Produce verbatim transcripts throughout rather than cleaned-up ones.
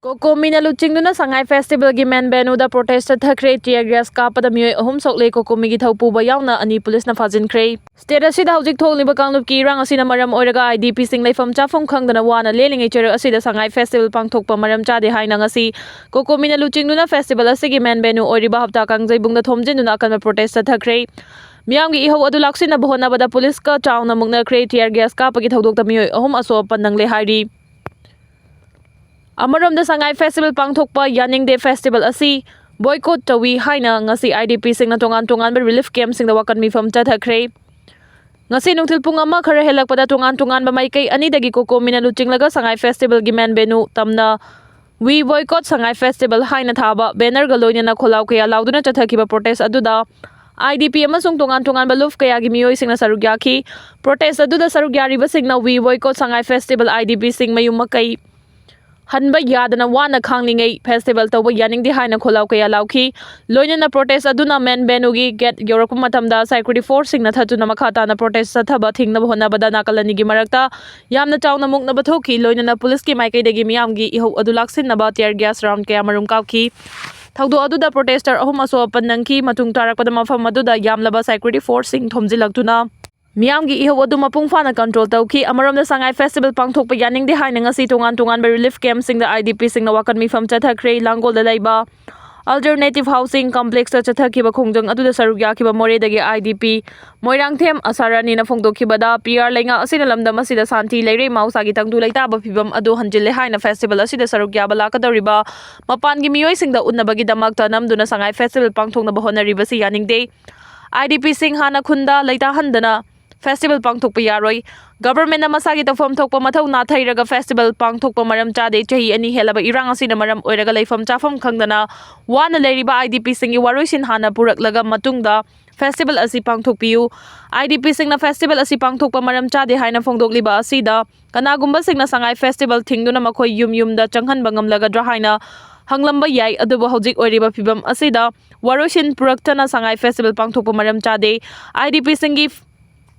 ꯀꯣꯀꯣꯃꯤꯅ ꯂꯨꯆꯤꯡꯗꯨꯅ ꯁꯉꯥꯏ ꯐꯦꯁꯇꯤꯚꯦꯜꯒꯤ ꯃꯦꯟ ꯚꯦꯅꯨꯗ ꯄ꯭ꯔꯣꯇꯦꯁꯇ ꯆꯠꯊꯈ꯭ꯔꯦ꯫ Tier gas ꯀꯥꯞꯄꯗ ꯃꯤꯑꯣꯏ ꯑꯍꯨꯝ ꯁꯣꯛꯂꯦ꯫ ꯀꯣꯀꯣꯃꯤꯒꯤ ꯊꯧꯄꯨꯕ ꯌꯥꯎꯅ ꯑꯅꯤ ꯄꯨꯂꯤꯁꯅ ꯐꯥꯖꯤꯟꯈ꯭ꯔꯦ꯫ ꯁ꯭ꯇꯦꯠ ꯑꯁꯤꯗ ꯍꯧꯖꯤꯛ ꯊꯣꯛꯂꯤꯕ ꯀꯥꯡꯂꯨꯞꯀꯤ ꯏꯔꯥꯡ ꯑꯁꯤꯅ ꯃꯔꯝ ꯑꯣꯏꯔꯒ ꯑꯥꯏ ꯗꯤ ꯄꯤꯁꯤꯡ ꯂꯩꯐꯝ ꯆꯥꯐꯝ ꯈꯪꯗꯅ ꯋꯥꯅ ꯂꯦꯜꯂꯤꯉꯩ ꯆꯩꯔꯛ ꯑꯁꯤꯗ ꯁꯉꯥꯏ ꯐꯦꯁꯇꯤꯚꯦꯜ ꯄꯥꯡꯊꯣꯛꯄ ꯃꯔꯝ ꯆꯥꯗꯦ ꯍꯥꯏꯅ ꯉꯁꯤ ꯀꯣꯀꯣꯃꯤꯅ ꯂꯨꯆꯤꯡꯗꯨꯅ ꯐꯦꯁꯇꯤꯚꯦꯜ ꯑꯁꯤꯒꯤ ꯃꯦꯟ ꯚꯦꯅꯨ ꯑꯣꯏꯔꯤꯕ ꯍꯞꯇꯥ ꯀꯥꯡꯖꯩꯕꯨꯡꯗ ꯊꯣꯝꯖꯤꯟꯗꯨꯅ ꯑꯀꯟꯕ ꯄ꯭ꯔꯣꯇꯦꯁ ꯆꯠꯊꯈ꯭ꯔꯦ꯫ ꯃꯤꯌꯥꯝꯒꯤ ꯏꯍꯧ ꯑꯗꯨ ꯂꯥꯛꯁꯤꯟꯅꯕ ꯍꯣꯠꯅꯕꯗ ꯄꯨꯂꯤꯁꯀ ꯆꯥꯎꯅ ꯃꯨꯛꯅꯈ꯭ꯔꯦ꯫ ꯇꯤꯌꯔ ꯒ꯭ꯌꯥꯁ ꯀꯥꯞꯄꯒꯤ ꯊꯧꯗꯣꯛꯇ ꯃꯤꯑꯣꯏ ꯑꯍꯨꯝ ꯑꯁꯣꯛ ꯑꯄꯟ ꯅꯪꯂꯦ ꯍꯥꯏꯔꯤ꯫ ꯑꯃꯔꯣꯝꯗ ꯁꯉꯥꯏ ꯐꯦꯁꯇꯤꯚꯦꯜ ꯄꯥꯡꯊꯣꯛꯄ ꯌꯥꯅꯤꯡꯗꯦ, ꯐꯦꯁꯇꯤꯚꯦꯜ ꯑꯁꯤ ꯕꯣꯏꯀꯣꯠ ꯇꯧꯏ ꯍꯥꯏꯅ ꯉꯁꯤ ꯑꯥꯏ ꯗꯤ ꯄꯤꯁꯤꯡꯅ ꯇꯣꯉꯥꯟ ꯇꯣꯉꯥꯟꯕ ꯔꯤꯂꯤꯐ ꯀꯦꯝꯞꯁꯤꯡꯗ ꯋꯥꯀꯠ ꯃꯤꯐꯝ ꯆꯠꯊꯈ꯭ꯔꯦ꯫ ꯉꯁꯤ ꯅꯨꯡꯊꯤꯜ ꯄꯨꯡ ꯑꯃ ꯈꯔ ꯍꯦꯜꯂꯛꯄꯗ ꯇꯣꯉꯥꯟ ꯇꯣꯉꯥꯟꯕ ꯃꯥꯏꯀꯩ ꯑꯅꯤꯗꯒꯤ ꯀꯣꯀꯣꯃꯤꯅ ꯂꯨꯆꯤꯡꯂꯒ ꯁꯉꯥꯏ ꯐꯦꯁꯇꯤꯚꯦꯜꯒꯤ ꯃꯦꯟ ꯚꯦꯅꯨ ꯇꯝꯅ "We Boycott Sangai Festival" ꯍꯥꯏꯅ ꯊꯥꯕ ꯕꯦꯅꯔꯒ ꯂꯣꯏꯅꯅ ꯈꯣꯜꯂꯥꯎ ꯀꯌꯥ ꯂꯥꯎꯗꯨꯅ ꯆꯠꯊꯈꯤꯕ ꯄ꯭ꯔꯣꯇꯦꯁ ꯑꯗꯨꯗ ꯑꯥꯏ ꯗꯤ ꯄꯤ ꯑꯃꯁꯨꯡ ꯇꯣꯉꯥꯟ ꯇꯣꯉꯥꯟꯕ ꯂꯨꯞ ꯀꯌꯥꯒꯤ ꯃꯤꯑꯣꯏꯁꯤꯡꯅ ꯁꯔꯨꯛ ꯌꯥꯈꯤ꯫ ꯄ꯭ꯔꯣꯇꯦꯁ ꯑꯗꯨꯗ ꯁꯔꯨꯛ ꯌꯥꯔꯤꯕꯁꯤꯡꯅ "We Boycott Sangai Festival", I D ꯄꯤꯁꯤꯡ ꯃꯌꯨꯝ ꯃꯀꯩ ꯍꯟꯕ ꯌꯥꯗꯅ ꯋꯥꯅ ꯈꯥꯡꯂꯤꯉꯩ ꯐꯦꯁꯇꯤꯚꯦꯜ ꯇꯧꯕ ꯌꯥꯅꯤꯡꯗꯦ ꯍꯥꯏꯅ ꯈꯣꯜꯂꯥꯎ ꯀꯌꯥ ꯂꯥꯎꯈꯤ꯫ ꯂꯣꯏꯅꯅ ꯄ꯭ꯔꯣꯇꯦꯁ ꯑꯗꯨꯅ ꯃꯦꯟ ꯚꯦꯅꯨꯒꯤ ꯒꯦꯠ ꯌꯧꯔꯛꯄ ꯃꯇꯝꯗ ꯁꯦꯀ꯭ꯌꯨꯔꯤꯇꯤ ꯐꯣꯔꯁꯁꯤꯡꯅ ꯊꯠꯇꯨꯅ ꯃꯈꯥ ꯇꯥꯅ ꯄ꯭ꯔꯣꯇꯦꯁ ꯆꯠꯊꯕ ꯊꯤꯡꯅꯕ ꯍꯣꯠꯅꯕꯗ ꯅꯥꯀꯜ ꯑꯅꯤꯒꯤ ꯃꯔꯛꯇ ꯌꯥꯝꯅ ꯆꯥꯎꯅ ꯃꯨꯛꯅꯕ ꯊꯣꯛꯈꯤ꯫ ꯂꯣꯏꯅꯅ ꯄꯨꯂꯤꯁꯀꯤ ꯃꯥꯏꯀꯩꯗꯒꯤ ꯃꯤꯌꯥꯝꯒꯤ ꯏꯍꯧ ꯑꯗꯨ ꯂꯥꯛꯁꯤꯟꯅꯕ ꯇꯤꯌꯔ ꯒ꯭ꯌꯥꯁ ꯔꯥꯎꯟ ꯀꯌꯥꯃꯔꯨꯝ ꯀꯥꯞꯈꯤ꯫ ꯊꯧꯗꯣꯛ ꯑꯗꯨꯗ ꯄ꯭ꯔꯣꯇꯦꯁꯇꯔ ꯑꯍꯨꯝ ꯑꯁꯣꯛ ꯑꯄꯟ ꯅꯪꯈꯤ꯫ ꯃꯇꯨꯡ ꯇꯥꯔꯛꯄꯗ ꯃꯐꯝ ꯑꯗꯨꯗ ꯌꯥꯝꯂꯕ ꯁꯦꯀ꯭ꯌꯨꯔꯤꯇꯤ ꯐꯣꯔꯁꯁꯤꯡ ꯊꯣꯝꯖꯤꯜꯂꯛꯇꯨꯅ ꯃꯤꯌꯥꯝꯒꯤ ꯏꯍꯧ ꯑꯗꯨ ꯃꯄꯨꯡ ꯐꯥꯅ ꯀꯟꯇ꯭ꯔꯣꯜ ꯇꯧꯈꯤ꯫ ꯑꯃꯔꯣꯝꯗ ꯁꯉꯥꯏ ꯐꯦꯁꯇꯤꯚꯦꯜ ꯄꯥꯡꯊꯣꯛꯄ ꯌꯥꯅꯤꯡꯗꯦ ꯍꯥꯏꯅ ꯉꯁꯤ ꯇꯣꯉꯥꯟ ꯇꯣꯉꯥꯟꯕ ꯔꯤꯂꯤꯐ ꯀꯦꯝꯞꯁꯤꯡꯗ ꯑꯥꯏ ꯗꯤ ꯄꯤꯁꯤꯡꯅ ꯋꯥꯀꯠ ꯃꯤꯐꯝ ꯆꯠꯊꯈ꯭ꯔꯦ꯫ ꯂꯥꯡꯒꯣꯜꯗ ꯂꯩꯕ ꯑꯜꯇꯔꯅꯦꯇꯤꯚ ꯍꯥꯎꯁꯤꯡ ꯀꯝꯄ꯭ꯂꯦꯛꯁꯇ ꯆꯠꯊꯈꯤꯕ ꯈꯣꯡꯖꯪ ꯑꯗꯨꯗ ꯁꯔꯨꯛ ꯌꯥꯈꯤꯕ ꯃꯣꯔꯦꯗꯒꯤ I D P Moirangthem ꯑꯁꯥꯔꯥꯅꯤꯅ ꯐꯣꯡꯗꯣꯛꯈꯤꯕꯗ, "P R ꯂꯩꯉꯥꯛ ꯑꯁꯤꯅ ꯂꯝꯗꯝ ꯑꯁꯤꯗ ꯁꯥꯟꯇꯤ ꯂꯩꯔꯦ, ꯃꯍꯧꯁꯥꯒꯤ ꯇꯪꯗꯨ ꯂꯩꯇꯥꯕ ꯐꯤꯕꯝ ꯑꯗꯨ ꯍꯟꯖꯤꯜꯂꯦ ꯍꯥꯏꯅ ꯐꯦꯁꯇꯤꯚꯦꯜ ꯑꯁꯤꯗ ꯁꯔꯨꯛ ꯌꯥꯕ ꯂꯥꯛꯀꯗꯧꯔꯤꯕ ꯃꯄꯥꯟꯒꯤ ꯃꯤꯑꯣꯏꯁꯤꯡꯗ ꯎꯠꯅꯕꯒꯤꯗꯃꯛꯇ ꯅꯝꯗꯨꯅ ꯁꯉꯥꯏ ꯐꯦꯁꯇꯤꯚꯦꯜ ꯄꯥꯡꯊꯣꯛꯅꯕ ꯍꯣꯠꯅꯔꯤꯕꯁꯤ ꯌꯥꯅꯤꯡꯗꯦ꯫ ꯑꯥꯏ ꯗꯤ ꯄꯤꯁꯤꯡ ꯍꯥꯟꯅ ꯈꯨꯟꯗ ꯂꯩꯇꯥꯍꯟꯗꯅ ꯐꯦꯁꯇꯤꯚꯦꯜ ꯄꯥꯡꯊꯣꯛꯄ ꯌꯥꯔꯣꯏ꯫ ꯒꯚꯔꯟꯃꯦꯟꯠꯅ ꯃꯁꯥꯒꯤ ꯇꯧꯐꯝ ꯊꯣꯛꯄ ꯃꯊꯧ ꯅꯥꯊꯩꯔꯒ ꯐꯦꯁꯇꯤꯚꯦꯜ ꯄꯥꯡꯊꯣꯛꯄ ꯃꯔꯝ ꯆꯥꯗꯦ꯫ ꯆꯍꯤ ꯑꯅꯤ ꯍꯦꯜꯂꯕ ꯏꯔꯥꯡ ꯑꯁꯤꯅ ꯃꯔꯝ ꯑꯣꯏꯔꯒ ꯂꯩꯐꯝ ꯆꯥꯐꯝ ꯈꯪꯗꯅ ꯋꯥꯅ ꯂꯩꯔꯤꯕ ꯑꯥꯏ ꯗꯤ ꯄꯤꯁꯤꯡꯒꯤ ꯋꯥꯔꯣꯏꯁꯤꯟ ꯍꯥꯟꯅ ꯄꯨꯔꯛꯂꯒ ꯃꯇꯨꯡꯗ ꯐꯦꯁꯇꯤꯚꯦꯜ ꯑꯁꯤ ꯄꯥꯡꯊꯣꯛꯄꯤꯌꯨ꯫ ꯑꯥꯏ ꯗꯤ ꯄꯤꯁꯤꯡꯅ ꯐꯦꯁꯇꯤꯚꯦꯜ ꯑꯁꯤ ꯄꯥꯡꯊꯣꯛꯄ ꯃꯔꯝ ꯆꯥꯗꯦ ꯍꯥꯏꯅ ꯐꯣꯡꯗꯣꯛꯂꯤꯕ ꯑꯁꯤꯗ ꯀꯅꯥꯒꯨꯝꯕꯁꯤꯡꯅ ꯁꯉꯥꯏ ꯐꯦꯁꯇꯤꯚꯦꯜ ꯊꯤꯡꯗꯨꯅ ꯃꯈꯣꯏ ꯌꯨꯝ ꯌꯨꯝꯗ ꯆꯪꯍꯟꯕ ꯉꯝꯂꯒꯗ꯭ꯔꯥ ꯍꯥꯏꯅ ꯍꯪꯂꯝꯕ ꯌꯥꯏ꯫ ꯑꯗꯨꯕꯨ ꯍꯧꯖꯤꯛ ꯑꯣꯏꯔꯤꯕ ꯐꯤꯕꯝ ꯑꯁꯤꯗ ꯋꯥꯔꯣꯏꯁꯤꯟ ꯄꯨꯔꯛꯇꯅ ꯁꯉꯥꯏ ꯐꯦꯁꯇꯤꯚꯦꯜ ꯄꯥꯡꯊꯣꯛꯄ ꯃꯔꯝ ꯆꯥꯗꯦ꯫ ꯑꯥꯏ ꯗꯤ ꯄꯤꯁꯤꯡꯒꯤ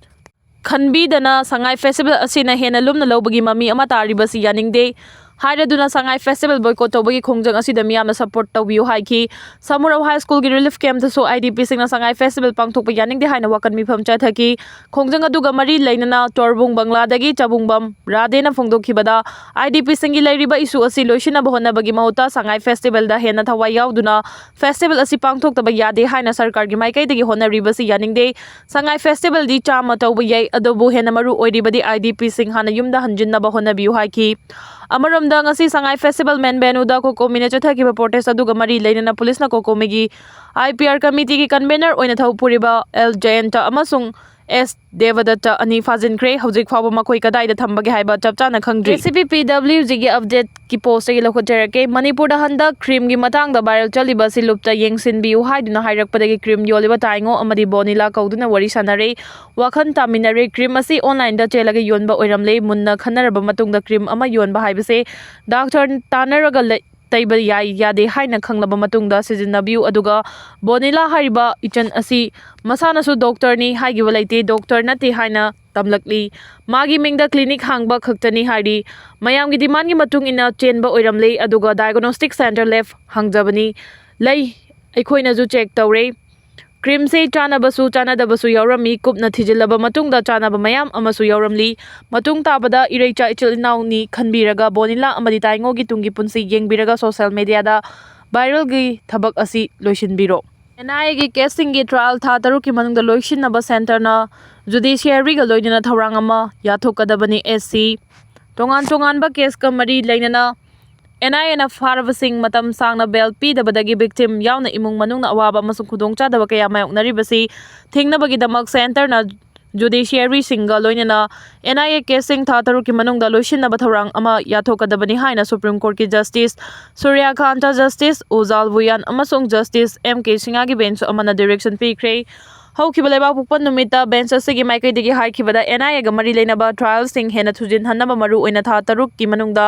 ꯈꯟꯕꯤꯗꯅ ꯁꯉꯥꯏ ꯐꯦꯁꯇꯤꯚꯦꯜ ꯑꯁꯤꯅ ꯍꯦꯟꯅ ꯂꯨꯝꯅ ꯂꯧꯕꯒꯤ ꯃꯃꯤ ꯑꯃ ꯇꯥꯔꯤꯕꯁꯤ ꯌꯥꯅꯤꯡꯗꯦ꯫ ꯍꯥꯏꯔꯗꯨꯅ ꯁꯉꯥꯏ ꯐꯦꯁꯇꯤꯚꯦꯜ ꯕꯣꯏꯀꯣꯠ ꯇꯧꯕꯒꯤ ꯈꯣꯡꯖꯪ ꯑꯁꯤꯗ ꯃꯤꯌꯥꯝꯅ ꯁꯞꯄꯣꯔꯠ ꯇꯧꯕꯤꯌꯨ ꯍꯥꯏꯈꯤ꯫ ꯁꯃꯨꯔꯧ ꯍꯥꯏ ꯁ꯭ꯀꯨꯜꯒꯤ relief ꯀꯦꯝꯞꯇꯁꯨ I D ꯄꯤꯁꯤꯡꯅ Sangai festival ꯄꯥꯡꯊꯣꯛꯄ ꯌꯥꯅꯤꯡꯗꯦ ꯍꯥꯏꯅ ꯋꯥꯀꯠ ꯃꯤꯐꯝ ꯆꯠꯊꯈꯤ꯫ ꯈꯣꯡꯖꯪ ꯑꯗꯨꯒ ꯃꯔꯤ ꯂꯩꯅꯅ ꯇꯣꯔꯕꯨꯡ ꯕꯪꯂꯥꯗꯒꯤ ꯆꯕꯨꯡꯕꯝ ꯔꯥꯙꯦꯅ ꯐꯣꯡꯗꯣꯛꯈꯤꯕꯗ, ꯑꯥꯏ ꯗꯤ ꯄꯤꯁꯤꯡꯒꯤ ꯂꯩꯔꯤꯕ ꯏꯁꯨ ꯑꯁꯤ ꯂꯣꯏꯁꯤꯟꯅꯕ ꯍꯣꯠꯅꯕꯒꯤ ꯃꯍꯨꯠꯇ ꯁꯉꯥꯏ ꯐꯦꯁꯇꯤꯚꯦꯜꯗ ꯍꯦꯟꯅ ꯊꯋꯥꯏ ꯌꯥꯎꯗꯨꯅ ꯐꯦꯁꯇꯤꯚꯦꯜ ꯑꯁꯤ ꯄꯥꯡꯊꯣꯛꯇꯕ ꯌꯥꯗꯦ ꯍꯥꯏꯅ ꯁꯔꯀꯥꯔꯒꯤ ꯃꯥꯏꯀꯩꯗꯒꯤ ꯍꯣꯠꯅꯔꯤꯕꯁꯤ ꯌꯥꯅꯤꯡꯗꯦ꯫ ꯁꯉꯥꯏ ꯐꯦꯁꯇꯤꯚꯦꯜꯗꯤ ꯆꯥꯝꯃ ꯇꯧꯕ ꯌꯥꯏ, ꯑꯗꯨꯕꯨ ꯍꯦꯟꯅ ꯃꯔꯨ ꯑꯣꯏꯔꯤꯕꯗꯤ ꯑꯥꯏ ꯗꯤ ꯄꯤꯁꯤꯡ ꯍꯥꯟꯅ ꯌꯨꯝꯗ ꯍꯟꯖꯤꯟꯅꯕ ꯍꯣꯠꯅꯕꯤꯌꯨ ꯍꯥꯏꯈꯤ꯫ ꯑꯃꯔꯣꯝꯗ, ꯉꯁꯤ ꯁꯉꯥꯏ ꯐꯦꯁꯇꯤꯚꯦꯜ ꯃꯦꯟ ꯚꯦꯅꯨꯗ ꯀꯣꯀꯣꯃꯤꯅ ꯆꯠꯊꯈꯤꯕ ꯄ꯭ꯔꯣꯇꯦꯁ ꯑꯗꯨꯒ ꯃꯔꯤ ꯂꯩꯅꯅ ꯄꯨꯂꯤꯁꯅ ꯀꯣꯀꯣꯃꯤꯒꯤ ꯑꯥꯏ ꯄꯤ ꯑꯥꯔ ꯀꯃꯤꯇꯤꯒꯤ ꯀꯟꯚꯦꯅꯔ ꯑꯣꯏꯅ ꯊꯧ ꯄꯨꯔꯤꯕ ꯑꯦꯜ ꯖꯌꯟꯇ ꯑꯃꯁꯨꯡ ꯑꯦꯁ ꯗꯦꯕꯗꯠꯇ ꯑꯅꯤ ꯐꯥꯖꯤꯟꯈ꯭ꯔꯦ꯫ ꯍꯧꯖꯤꯛ ꯐꯥꯎꯕ ꯃꯈꯣꯏ ꯀꯗꯥꯏꯗ ꯊꯝꯕꯒꯦ ꯍꯥꯏꯕ ꯆꯞ ꯆꯥꯅ ꯈꯪꯗ꯭ꯔꯤ꯫ ꯑꯦ ꯁꯤ ꯄꯤ ꯄꯤ ꯗꯕ꯭ꯂꯤꯎ ꯖꯤꯒꯤ ꯑꯞꯗꯦꯠꯀꯤ ꯄꯣꯁꯇꯒꯤ ꯂꯧꯈꯠꯆꯔꯛꯀꯦ꯫ ꯃꯅꯤꯄꯨꯔꯗ ꯍꯟꯗꯛ ꯀ꯭ꯔꯤꯝꯒꯤ ꯃꯇꯥꯡꯗ ꯚꯥꯏꯔꯦꯜ ꯆꯠꯂꯤꯕ ꯑꯁꯤ ꯂꯨꯞꯇ ꯌꯦꯡꯁꯤꯟꯕꯤꯌꯨ ꯍꯥꯏꯗꯨꯅ ꯍꯥꯏꯔꯛꯄꯗꯒꯤ ꯀ꯭ꯔꯤꯝ ꯌꯣꯜꯂꯤꯕ ꯇꯥꯏꯉꯣ ꯑꯃꯗꯤ ꯕꯣꯅꯤꯂꯥ ꯀꯧꯗꯨꯅ ꯋꯥꯔꯤ ꯁꯥꯟꯅꯔꯦ꯫ ꯋꯥꯈꯜ ꯇꯥꯃꯤꯟꯅꯔꯦ꯫ ꯀ꯭ꯔꯤꯝ ꯑꯁꯤ ꯑꯣꯟꯂꯥꯏꯟꯗ ꯆꯦꯜꯂꯒ ꯌꯣꯟꯕ ꯑꯣꯏꯔꯝꯂꯦ꯫ ꯃꯨꯟꯅ ꯈꯟꯅꯔꯕ ꯃꯇꯨꯡꯗ ꯀ꯭ꯔꯤꯝ ꯑꯃ ꯌꯣꯟꯕ ꯍꯥꯏꯕꯁꯦ ꯗꯥꯛꯇꯔ ꯇꯥꯟꯅꯔꯒ ꯂꯩ-, ꯇꯩꯕ ꯌꯥꯏ ꯌꯥꯗꯦ ꯍꯥꯏꯅ ꯈꯪꯂꯕ ꯃꯇꯨꯡꯗ ꯁꯤꯖꯤꯟꯅꯕꯤꯌꯨ꯫ ꯑꯗꯨꯒ ꯕꯣꯅꯤꯂꯥ ꯍꯥꯏꯔꯤꯕ ꯏꯆꯟ ꯑꯁꯤ ꯃꯁꯥꯅꯁꯨ ꯗꯣꯛꯇꯔꯅꯤ ꯍꯥꯏꯈꯤꯕ ꯂꯩꯇꯦ, ꯗꯣꯛꯇꯔ ꯅꯠꯇꯦ ꯍꯥꯏꯅ ꯇꯝꯂꯛꯂꯤ꯫ ꯃꯥꯒꯤ ꯃꯤꯡꯗ ꯀ꯭ꯂꯤꯅꯤꯛ ꯍꯥꯡꯕ ꯈꯛꯇꯅꯤ ꯍꯥꯏꯔꯤ꯫ ꯃꯌꯥꯝꯒꯤ ꯗꯤꯃꯥꯟꯒꯤ ꯃꯇꯨꯡ ꯏꯟꯅ ꯆꯦꯟꯕ ꯑꯣꯏꯔꯝꯂꯦ, ꯑꯗꯨꯒ ꯗꯥꯏꯒꯅꯣꯁꯇꯤꯛ ꯁꯦꯟꯇꯔ ꯂꯦꯞ ꯍꯥꯡꯖꯕꯅꯤ꯫ ꯂꯩ, ꯑꯩꯈꯣꯏꯅꯁꯨ ꯆꯦꯛ ꯇꯧꯔꯦ꯫ ꯀ꯭ꯔꯤꯝꯁꯦ ꯆꯥꯅꯕꯁꯨ ꯆꯥꯅꯗꯕꯁꯨ ꯌꯥꯎꯔꯝꯃꯤ꯫ ꯀꯨꯞꯅ ꯊꯤꯖꯤꯜꯂꯕ ꯃꯇꯨꯡꯗ ꯆꯥꯅꯕ ꯃꯌꯥꯝ ꯑꯃꯁꯨ ꯌꯥꯎꯔꯝꯂꯤ꯫ ꯃꯇꯨꯡ ꯇꯥꯕꯗ ꯏꯔꯩꯆꯥ ꯏꯆꯤꯜ ꯏꯅꯥꯎꯅꯤ ꯈꯟꯕꯤꯔꯒ ꯕꯣꯅꯤꯂꯥ ꯑꯃꯗꯤ ꯇꯥꯏꯉꯣꯒꯤ ꯇꯨꯡꯒꯤ ꯄꯨꯟꯁꯤ ꯌꯦꯡꯕꯤꯔꯒ ꯁꯣꯁꯦꯜ ꯃꯦꯗꯤꯌꯥꯗ ꯚꯥꯏꯔꯦꯜꯒꯤ ꯊꯕꯛ ꯑꯁꯤ ꯂꯣꯏꯁꯤꯟꯕꯤꯔꯣ꯫ ꯑꯦꯟ ꯑꯥꯏ ꯑꯦꯒꯤ ꯀꯦꯁꯁꯤꯡꯒꯤ ꯇ꯭ꯔꯥꯌꯦꯜ ꯊꯥ ꯇꯔꯨꯛꯀꯤ ꯃꯅꯨꯡꯗ ꯂꯣꯏꯁꯤꯟꯅꯕ ꯁꯦꯟꯇꯔꯅ ꯖꯨꯗꯤꯁꯤꯌꯥꯔꯤꯒ ꯂꯣꯏꯅꯅ ꯊꯧꯔꯥꯡ ꯑꯃ ꯌꯥꯊꯣꯛꯀꯗꯕꯅꯤ꯫ ꯑꯦꯁ ꯁꯤ ꯇꯣꯉꯥꯟ ꯇꯣꯉꯥꯟꯕ ꯀꯦꯁꯀ ꯃꯔꯤ ꯂꯩꯅꯅ ꯑꯦꯟ ꯑꯥꯏ ꯑꯦꯅ ꯐꯥꯔꯕꯁꯤꯡ ꯃꯇꯝ ꯁꯥꯡꯅ ꯕꯦꯜ ꯄꯤꯗꯕꯗꯒꯤ ꯚꯤꯛꯇꯤꯝ ꯌꯥꯎꯅ ꯏꯃꯨꯡ ꯃꯅꯨꯡꯅ ꯑꯋꯥꯕ ꯑꯃꯁꯨꯡ ꯈꯨꯗꯣꯡꯆꯥꯗꯕ ꯀꯌꯥ ꯃꯥꯌꯣꯛꯅꯔꯤꯕꯁꯤ ꯊꯤꯡꯅꯕꯒꯤꯗꯃꯛ ꯁꯦꯟꯇꯔꯅ ꯖꯨꯗꯤꯁꯤꯌꯥꯔꯤꯁꯤꯡꯒ ꯂꯣꯏꯅꯅ ꯑꯦꯟ ꯑꯥꯏ ꯑꯦ ꯀꯦꯁꯁꯤꯡ ꯊꯥ ꯇꯔꯨꯛꯀꯤ ꯃꯅꯨꯡꯗ ꯂꯣꯏꯁꯤꯟꯅꯕ ꯊꯧꯔꯥꯡ ꯑꯃ ꯌꯥꯊꯣꯛꯀꯗꯕꯅꯤ ꯍꯥꯏꯅ ꯁꯨꯄ꯭ꯔꯤꯝ ꯀꯣꯔꯠꯀꯤ ꯖꯁꯇꯤꯁ ꯁꯨꯔ꯭ꯌꯀꯥꯟꯇ, ꯖꯁꯇꯤꯁ ꯎꯖꯥꯜ ꯚꯨꯌꯥꯟ ꯑꯃꯁꯨꯡ ꯖꯁꯇꯤꯁ ꯑꯦꯝ ꯀꯦ ꯁꯤꯡꯍꯒꯤ ꯕꯦꯟꯆ ꯑꯃꯅ ꯗꯤꯔꯦꯛꯁꯟ ꯄꯤꯈ꯭ꯔꯦ꯫ ꯍꯧꯈꯤꯕ ꯂꯩꯕꯥꯛꯄꯣꯛꯄ ꯅꯨꯃꯤꯠꯇ ꯕꯦꯟꯆ ꯑꯁꯤꯒꯤ ꯃꯥꯏꯀꯩꯗꯒꯤ ꯍꯥꯏꯈꯤꯕꯗ, ꯑꯦꯟ ꯑꯥꯏ ꯑꯦꯒ ꯃꯔꯤ ꯂꯩꯅꯕ ꯇ꯭ꯔꯥꯌꯦꯜꯁꯤꯡ ꯍꯦꯟꯅ ꯊꯨꯖꯤꯟꯍꯟꯅꯕ ꯃꯔꯨ ꯑꯣꯏꯅ ꯊꯥ ꯇꯔꯨꯛꯀꯤ ꯃꯅꯨꯡꯗ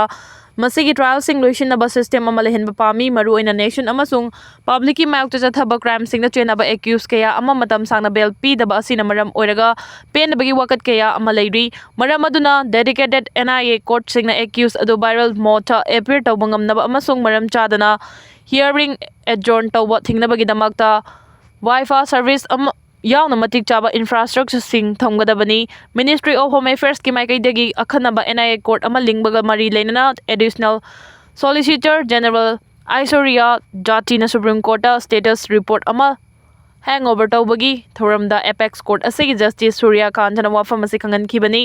ꯃꯁꯤꯒꯤ trialꯁꯤꯡ ꯂꯣꯏꯁꯤꯟꯅꯕ system ꯑꯃ ꯂꯩꯍꯟꯕ ꯄꯥꯝꯃꯤ꯫ ꯃꯔꯨꯑꯣꯏꯅ nation ꯑꯃꯁꯨꯡ publicꯀꯤ ꯃꯥꯌꯣꯛꯇ ꯆꯠꯊꯕ crimeꯁꯤꯡꯗ ꯆꯦꯟꯅꯕ accused ꯀꯌꯥ ꯑꯃ ꯃꯇꯝ ꯁꯥꯡꯅ bail ꯄꯤꯗꯕ ꯑꯁꯤꯅ ꯃꯔꯝ ꯑꯣꯏꯔꯒ ꯄꯦꯟꯗꯕꯒꯤ ꯋꯥꯀꯠ ꯀꯌꯥ ꯑꯃ ꯂꯩꯔꯤ꯫ ꯃꯔꯝ ꯑꯗꯨꯅ dedicated N I A courtꯁꯤꯡꯅ accused ꯑꯗꯨ bail modeꯇ appear ꯇꯧꯕ ꯉꯝꯅꯕ ꯑꯃꯁꯨꯡ ꯃꯔꯝ ꯆꯥꯗꯅ hearing adjourn ꯇꯧꯕ ꯊꯤꯡꯅꯕꯒꯤꯗꯃꯛꯇ Wi-Fi service ꯑꯃ ꯌꯥꯎꯅ ꯃꯇꯤꯛ ꯆꯥꯕ infrastructureꯁꯤꯡ ꯊꯝꯒꯗꯕꯅꯤ꯫ Ministry of Home Affairsꯀꯤ ꯃꯥꯏꯀꯩꯗꯒꯤ ꯑꯈꯟꯅꯕ N I A court ꯑꯃ ꯂꯤꯡꯕꯒ ꯃꯔꯤ ꯂꯩꯅꯅ Additional Solicitor General Aishwarya Jattiꯅ Supreme Courtꯇ status report ꯑꯃ handover ꯇꯧꯕꯒꯤ ꯊꯧꯔꯝꯗ apex court ꯑꯁꯤꯒꯤ Justice Surya Kantꯅ ꯋꯥꯐꯝ ꯑꯁꯤ ꯈꯪꯍꯟꯈꯤꯕꯅꯤ꯫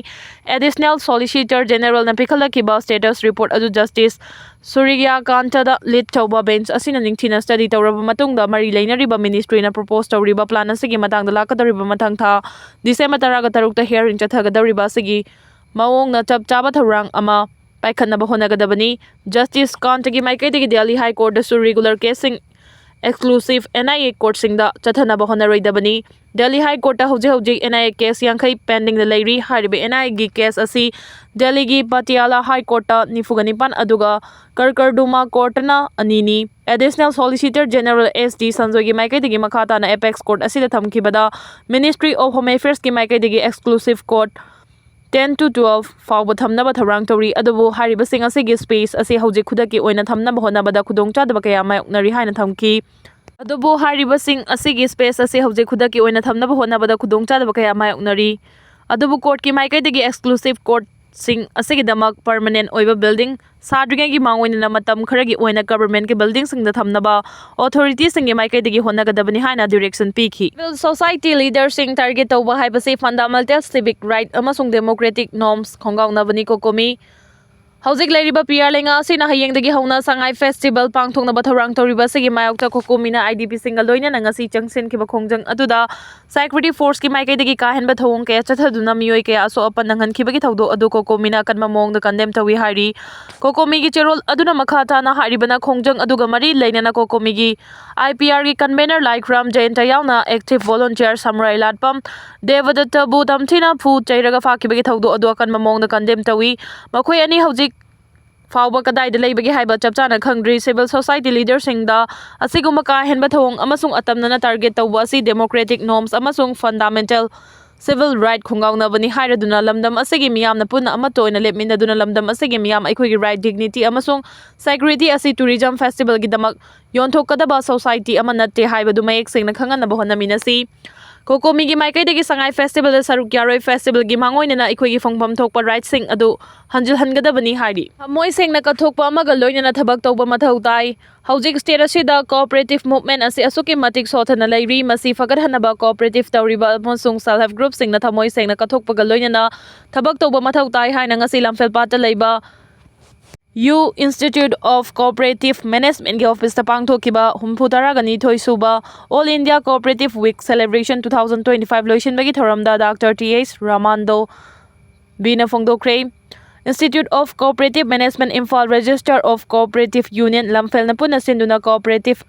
Additional Solicitor Generalꯅ ꯄꯤꯈꯠꯂꯛꯈꯤꯕ status report ꯑꯗꯨ Justice Surya Kantꯗ lead ꯇꯧꯕ bench ꯑꯁꯤꯅ ꯅꯤꯡꯊꯤꯅ study ꯇꯧꯔꯕ ꯃꯇꯨꯡꯗ ꯃꯔꯤ ꯂꯩꯅꯔꯤꯕ ministryꯅ propose ꯇꯧꯔꯤꯕ plan ꯑꯁꯤꯒꯤ ꯃꯇꯥꯡꯗ ꯂꯥꯛꯀꯗꯧꯔꯤꯕ ꯃꯊꯪ ꯊꯥ December ꯇꯔꯥꯒ ꯇꯔꯨꯛꯇ hearing ꯆꯠꯊꯒꯗꯧꯔꯤꯕ ꯑꯁꯤꯒꯤ ꯃꯑꯣꯡꯅ ꯆꯞ ꯆꯥꯕ ꯊꯧꯔꯥꯡ ꯑꯃ ꯄꯥꯏꯈꯠꯅꯕ ꯍꯣꯠꯅꯒꯗꯕꯅꯤ꯫ Justice Kantꯒꯤ ꯃꯥꯏꯀꯩꯗꯒꯤ Delhi High Courtꯇꯁꯨ regular caseꯁꯤꯡ exclusive N I A courtꯁꯤꯡꯗ ꯆꯠꯊꯅꯕ ꯍꯣꯠꯅꯔꯣꯏꯗꯕꯅꯤ꯫ Delhi High Courtꯇ ꯍꯧꯖꯤꯛ ꯍꯧꯖꯤꯛ N I A case ꯌꯥꯡꯈꯩ pendingꯗ ꯂꯩꯔꯤ꯫ ꯍꯥꯏꯔꯤꯕ N I Aꯒꯤ case ꯑꯁꯤ Delhiꯒꯤ Patiala High Courtꯇ ꯅꯤꯐꯨꯒ ꯅꯤꯄꯥꯟ ꯑꯗꯨꯒ Karkarduma Courtꯅ ꯑꯅꯤꯅꯤ꯫ Additional Solicitor General S D Sanjoyꯒꯤ ꯃꯥꯏꯀꯩꯗꯒꯤ ꯃꯈꯥ ꯇꯥꯅ apex court ꯑꯁꯤꯗ ꯊꯝꯈꯤꯕꯗ Ministry of Home Affairsꯀꯤ ꯃꯥꯏꯀꯩꯗꯒꯤ exclusive court ten to twelve ꯐꯥꯎꯕ ꯊꯝꯅꯕ ꯊꯧꯔꯥꯡ ꯇꯧꯔꯤ꯫ ꯑꯗꯨꯕꯨ ꯍꯥꯏꯔꯤꯕꯁꯤꯡ ꯑꯁꯤꯒꯤ space ꯑꯁꯤ ꯍꯧꯖꯤꯛ ꯈꯨꯗꯛꯀꯤ ꯑꯣꯏꯅ ꯊꯝꯅꯕ ꯍꯣꯠꯅꯕꯗ ꯈꯨꯗꯣꯡꯆꯥꯗꯕ ꯀꯌꯥ ꯃꯥꯌꯣꯛꯅꯔꯤ ꯍꯥꯏꯅ ꯊꯝꯈꯤ꯫ ꯑꯗꯨꯕꯨ ꯍꯥꯏꯔꯤꯕꯁꯤꯡ ꯑꯁꯤꯒꯤ space ꯑꯁꯤ ꯍꯧꯖꯤꯛ ꯈꯨꯗꯛꯀꯤ ꯑꯣꯏꯅ ꯊꯝꯅꯕ ꯍꯣꯠꯅꯕꯗ ꯈꯨꯗꯣꯡꯆꯥꯗꯕ ꯀꯌꯥ ꯃꯥꯌꯣꯛꯅꯔꯤ꯫ ꯑꯗꯨꯕꯨ courtꯀꯤ ꯃꯥꯏꯀꯩꯗꯒꯤ exclusive courtꯁꯤꯡ ꯑꯁꯤꯒꯤꯗꯃꯛ permanent ꯑꯣꯏꯕ building ꯁꯥꯗ꯭ꯔꯤꯉꯩꯒꯤ ꯃꯥꯡꯑꯣꯏꯅꯅ ꯃꯇꯝ ꯈꯔꯒꯤ ꯑꯣꯏꯅ governmentꯀꯤ buildingꯁꯤꯡꯗ ꯊꯝꯅꯕ authorityꯁꯤꯡꯒꯤ ꯃꯥꯏꯀꯩꯗꯒꯤ ꯍꯣꯠꯅꯒꯗꯕꯅꯤ ꯍꯥꯏꯅ direction ꯄꯤꯈꯤ꯫ Civil society leaderꯁꯤꯡ target ꯇꯧꯕ ꯍꯥꯏꯕꯁꯤ fundamental civic right ꯑꯃꯁꯨꯡ democratic norms ꯈꯣꯡꯒꯥꯎꯅꯕꯅꯤ꯫ COCOMI ꯍꯧꯖꯤꯛ ꯂꯩꯔꯤꯕ ꯄꯤꯌꯥꯔ ꯂꯩꯉꯥꯛ ꯑꯁꯤꯅ ꯍꯌꯦꯡꯗꯒꯤ ꯍꯧꯅ ꯁꯉꯥꯏ festival ꯄꯥꯡꯊꯣꯛꯅꯕ ꯊꯧꯔꯥꯡ ꯇꯧꯔꯤꯕ ꯑꯁꯤꯒꯤ ꯃꯥꯌꯣꯛꯇ COCOMIꯅ IDPꯁꯤꯡꯒ ꯂꯣꯏꯅꯅ ꯉꯁꯤ ꯆꯪꯁꯤꯟꯈꯤꯕ ꯈꯣꯡꯖꯪ ꯑꯗꯨꯗ security forceꯀꯤ ꯃꯥꯏꯀꯩꯗꯒꯤ ꯀꯥ ꯍꯦꯟꯕ ꯊꯧꯑꯣꯡ ꯀꯌꯥ ꯆꯠꯊꯗꯨꯅ ꯃꯤꯑꯣꯏ ꯀꯌꯥ ꯑꯁꯣꯛ ꯑꯄꯟ ꯅꯪꯍꯟꯈꯤꯕꯒꯤ ꯊꯧꯗꯣꯛ ꯑꯗꯨ COCOMIꯅ ꯑꯀꯟꯕ ꯃꯑꯣꯡꯗ condemn ꯇꯧꯏ ꯍꯥꯏꯔꯤ꯫ COCOMIꯒꯤ ꯆꯦꯔꯣꯜ ꯑꯗꯨꯅ ꯃꯈꯥ ꯇꯥꯅ ꯍꯥꯏꯔꯤꯕꯅ ꯈꯣꯡꯖꯪ ꯑꯗꯨꯒ ꯃꯔꯤ ꯂꯩꯅꯅ COCOMIꯒꯤ IPRꯒꯤ convener ꯂꯥꯏꯈ꯭ꯔꯥꯝ ꯖꯌꯟꯇ ꯌꯥꯎꯅ active volunteer ꯁꯝꯔꯥꯏ ꯂꯥꯠꯄꯝ ꯗꯦꯕꯗꯠꯇꯕꯨ ꯇꯝꯊꯤꯅ ꯐꯨ ꯆꯩꯔꯒ ꯐꯥꯈꯤꯕꯒꯤ ꯊꯧꯗꯣꯛ ꯑꯗꯨ ꯑꯀꯟꯕ ꯃꯑꯣꯡꯗ condemn ꯇꯧꯏ꯫ ꯃꯈꯣꯏ ꯑꯅꯤ ꯍꯧꯖꯤꯛ ꯐꯥꯎꯕ ꯀꯗꯥꯏꯗ ꯂꯩꯕꯒꯦ ꯍꯥꯏꯕ ꯆꯞ ꯆꯥꯅ ꯈꯪꯗ꯭ꯔꯤ꯫ Civil society leaderꯁꯤꯡꯗ ꯑꯁꯤꯒꯨꯝꯕ ꯀꯥ ꯍꯦꯟꯕ ꯊꯧꯑꯣꯡ ꯑꯃꯁꯨꯡ ꯑꯇꯝꯅꯅ target ꯇꯧꯕ ꯑꯁꯤ democratic norms ꯑꯃꯁꯨꯡ fundamental civil right ꯈꯣꯡꯒꯥꯎꯅꯕꯅꯤ ꯍꯥꯏꯔꯗꯨꯅ ꯂꯝꯗꯝ ꯑꯁꯤꯒꯤ ꯃꯤꯌꯥꯝꯅ ꯄꯨꯟꯅ ꯑꯃꯠꯇ ꯑꯣꯏꯅ ꯂꯦꯞꯃꯤꯟꯅꯗꯨꯅ ꯂꯝꯗꯝ ꯑꯁꯤꯒꯤ ꯃꯤꯌꯥꯝ ꯑꯩꯈꯣꯏꯒꯤ right, dignity ꯑꯃꯁꯨꯡ security ꯑꯁꯤ tourism festivalꯒꯤꯗꯃꯛ ꯌꯣꯟꯊꯣꯛꯀꯗꯕ society ꯑꯃ ꯅꯠꯇꯦ ꯍꯥꯏꯕꯗꯨ ꯃꯌꯦꯛ ꯁꯦꯡꯅ ꯈꯪꯍꯟꯅꯕ ꯍꯣꯠꯅꯃꯤꯟꯅꯁꯤ꯫ ꯀꯣꯀꯣꯃꯤꯒꯤ ꯃꯥꯏꯀꯩꯗꯒꯤ ꯁꯉꯥꯏ festivalꯗ ꯁꯔꯨꯛ ꯌꯥꯔꯣꯏ꯫ Festivalꯒꯤ ꯃꯥꯡꯑꯣꯏꯅꯅ ꯑꯩꯈꯣꯏꯒꯤ ꯐꯪꯐꯝ ꯊꯣꯛꯄ rightꯁꯤꯡ ꯑꯗꯨ ꯍꯟꯖꯤꯜꯍꯟꯒꯗꯕꯅꯤ ꯍꯥꯏꯔꯤ꯫ ꯊꯃꯣꯏ ꯁꯦꯡꯅ ꯀꯠꯊꯣꯛꯄ ꯑꯃꯒ ꯂꯣꯏꯅꯅ ꯊꯕꯛ ꯇꯧꯕ ꯃꯊꯧ ꯇꯥꯏ꯫ ꯍꯧꯖꯤꯛ state ꯑꯁꯤꯗ cooperative movement ꯑꯁꯤ ꯑꯁꯨꯛꯀꯤ ꯃꯇꯤꯛ ꯁꯣꯊꯅ ꯂꯩꯔꯤ꯫ ꯃꯁꯤ ꯐꯒꯠꯍꯟꯅꯕ cooperative ꯇꯧꯔꯤꯕ ꯑꯃꯁꯨꯡ self help groupꯁꯤꯡꯅ ꯊꯃꯣꯏ ꯁꯦꯡꯅ ꯀꯠꯊꯣꯛꯄꯒ ꯂꯣꯏꯅꯅ ꯊꯕꯛ ꯇꯧꯕ ꯃꯊꯧ ꯇꯥꯏ ꯍꯥꯏꯅ ꯉꯁꯤ ꯂꯝꯐꯦꯜꯄꯥꯠꯇ ꯂꯩꯕ U Institute of Cooperative Managementꯀꯤ officeꯇ ꯄꯥꯡꯊꯣꯛꯈꯤꯕ ꯍꯨꯝꯐꯨ ꯇꯔꯥꯒ ꯅꯤꯊꯣꯏ ꯁꯨꯕ All India Cooperative Week Celebration two thousand twenty five ꯂꯣꯏꯁꯤꯟꯕꯒꯤ ꯊꯧꯔꯝꯗ Doctor T H Ramando ꯕꯤꯅ ꯐꯣꯡꯗꯣꯛꯈ꯭ꯔꯦ꯫ Institute of Cooperative Management Imphal, Register of Cooperative Union ꯂꯝꯐꯦꯜꯅ ꯄꯨꯟꯅ ꯁꯤꯟꯗꯨꯅ Cooperative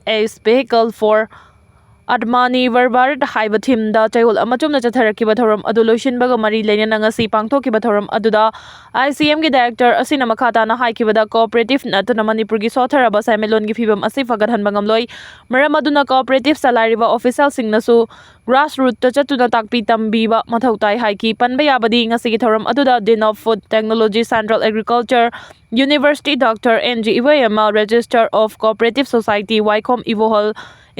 as Vehicle for Atmanirbhar Bharat ꯍꯥꯏꯕ themeꯗ ꯆꯌꯣꯜ ꯑꯃ ꯆꯨꯞꯅ ꯆꯠꯊꯔꯛꯈꯤꯕ ꯊꯧꯔꯝ ꯑꯗꯨ ꯂꯣꯏꯁꯤꯟꯕꯒ ꯃꯔꯤ ꯂꯩꯅꯅ ꯉꯁꯤ ꯄꯥꯡꯊꯣꯛꯈꯤꯕ ꯊꯧꯔꯝ ꯑꯗꯨꯗ I C Mꯒꯤ director ꯑꯁꯤꯅ ꯃꯈꯥ ꯇꯥꯅ ꯍꯥꯏꯈꯤꯕꯗ, cooperative ꯅꯠꯇꯅ ꯃꯅꯤꯄꯨꯔꯒꯤ ꯁꯣꯊꯔꯕ ꯁꯦꯟꯃꯤꯠꯂꯣꯟꯒꯤ ꯐꯤꯕꯝ ꯑꯁꯤ ꯐꯒꯠꯍꯟꯕ ꯉꯝꯂꯣꯏ꯫ ꯃꯔꯝ ꯑꯗꯨꯅ cooperative ꯆꯂꯥꯏꯔꯤꯕ officialꯁꯤꯡꯅꯁꯨ grassrootsꯇ ꯆꯠꯇꯨꯅ ꯇꯥꯛꯄꯤ ꯇꯝꯕꯤꯕ ꯃꯊꯧ ꯇꯥꯏ ꯍꯥꯏꯈꯤ꯫ ꯄꯟꯕ ꯌꯥꯕꯗꯤ ꯉꯁꯤꯒꯤ ꯊꯧꯔꯝ ꯑꯗꯨꯗ Dean of Food Technology, Central Agriculture University, Doctor N G Ivoyama, Register of Cooperative Society, Waikhom Ivohal,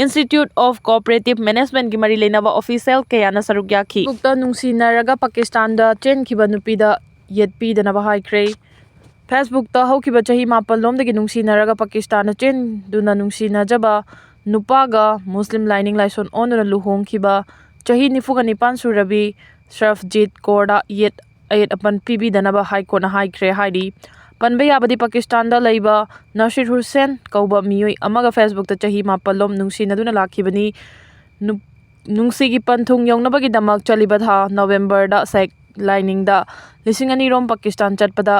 Institute of Cooperative Managementꯀꯤ ꯃꯔꯤ ꯂꯩꯅꯕ official ꯀꯌꯥꯅ ꯁꯔꯨꯛ ꯌꯥꯈꯤ꯫ Facebookꯇ ꯅꯨꯡꯁꯤꯅꯔꯒ ꯄꯥꯀꯤꯁꯇꯥꯟꯗ ꯆꯦꯟꯈꯤꯕ ꯅꯨꯄꯤꯗ ꯌꯦꯠꯄꯤꯗꯅꯕ ꯍꯥꯏꯈ꯭ꯔꯦ꯫ Facebookꯇ ꯍꯧꯈꯤꯕ ꯆꯍꯤ ꯃꯥꯄꯜ ꯂꯣꯝꯗꯒꯤ ꯅꯨꯡꯁꯤꯅꯔꯒ ꯄꯥꯀꯤꯁꯇꯥꯟꯗ ꯆꯦꯟꯗꯨꯅ ꯅꯨꯡꯁꯤꯅꯖꯕ ꯅꯨꯄꯥꯒ ꯃꯨꯁꯂꯤꯝ ꯂꯥꯏꯅꯤꯡ ꯂꯥꯏꯁꯣꯟ ꯑꯣꯟꯗꯨꯅ ꯂꯨꯍꯣꯡꯈꯤꯕ ꯆꯍꯤ ꯅꯤꯐꯨꯒ ꯅꯤꯄꯥꯟ ꯁꯨꯔꯕꯤ ꯁꯔꯐꯖꯤꯠ ꯀꯣꯔꯗ ꯌꯦꯠ ꯑꯌꯦꯠ ꯑꯄꯟ ꯄꯤꯕꯤꯗꯅꯕ High Courtꯅ ꯍꯥꯏꯈ꯭ꯔꯦ ꯍꯥꯏꯔꯤ꯫ ꯄꯟꯕ ꯌꯥꯕꯗꯤ ꯄꯥꯀꯤꯁꯇꯥꯟꯗ ꯂꯩꯕ ꯅꯁꯤꯔ ꯍꯨꯁꯦꯟ ꯀꯧꯕ ꯃꯤꯑꯣꯏ ꯑꯃꯒ Facebookꯇ ꯆꯍꯤ ꯃꯥꯄꯜ ꯂꯣꯝ ꯅꯨꯡꯁꯤꯅꯗꯨꯅ ꯂꯥꯛꯈꯤꯕꯅꯤ꯫ ꯅꯨ-, ꯅꯨꯡꯁꯤꯒꯤ ꯄꯟꯊꯨꯡ ꯌꯧꯅꯕꯒꯤꯗꯃꯛ ꯆꯠꯂꯤꯕ ꯊꯥ Novemberꯗ ꯁꯦꯛ ꯂꯥꯏꯅꯤꯡꯗ ꯂꯤꯁꯤꯡ ꯑꯅꯤ ꯔꯣꯝ ꯄꯥꯀꯤꯁꯇꯥꯟ ꯆꯠꯄꯗ